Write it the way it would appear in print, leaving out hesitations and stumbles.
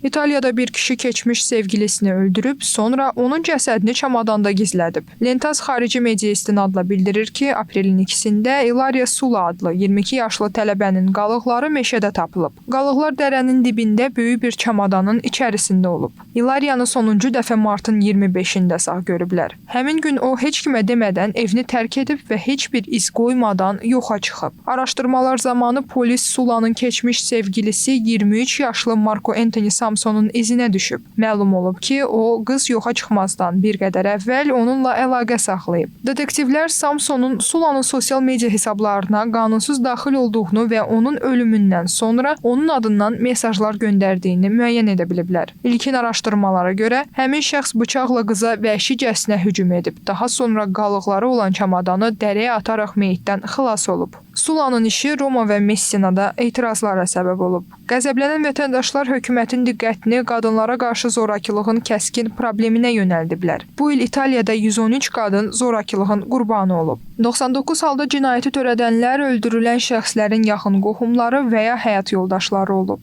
İtaliyada bir kişi keçmiş sevgilisini öldürüb, sonra onun cəsədini çamadanda gizlədib. Lentas xarici media istinadla bildirir ki, aprelin 2-sində Ilaria Sula adlı 22 yaşlı tələbənin qalıqları meşədə tapılıb. Qalıqlar dərənin dibində böyük bir çamadanın içərisində olub. İlariyanı sonuncu dəfə martın 25-də sağ görüblər. Həmin gün o heç kimə demədən evini tərk edib və heç bir iz qoymadan yoxa çıxıb. Araşdırmalar zamanı polis Sulanın keçmiş sevgilisi 23 yaşlı Marco Anthony Samsonun izinə düşüb. Məlum olub ki, o qız yoxa çıxmazdan bir qədər əvvəl onunla əlaqə saxlayıb. Detektivlər Samsonun Sulanın sosial media hesablarına qanunsuz daxil olduğunu və onun ölümündən sonra onun adından mesajlar göndərdiyini müəyyən edə biliblər. İlkin araşdırmalara görə həmin şəxs bıçaqla qıza vəhşicəsinə hücum edib. Daha sonra qalıqları olan çamadanı dərəyə ataraq meyitdən xilas olub. Sulanın işi Roma və Messinada etirazlara səbəb olub. Qəzəblənən vətəndaşlar hökumətin diqqətini qadınlara qarşı zorakılığın kəskin probleminə yönəldiblər. Bu il İtaliyada 113 qadın zorakılığın qurbanı olub. 99 halda cinayəti törədənlər öldürülən şəxslərin yaxın qohumları və ya həyat yoldaşları olub.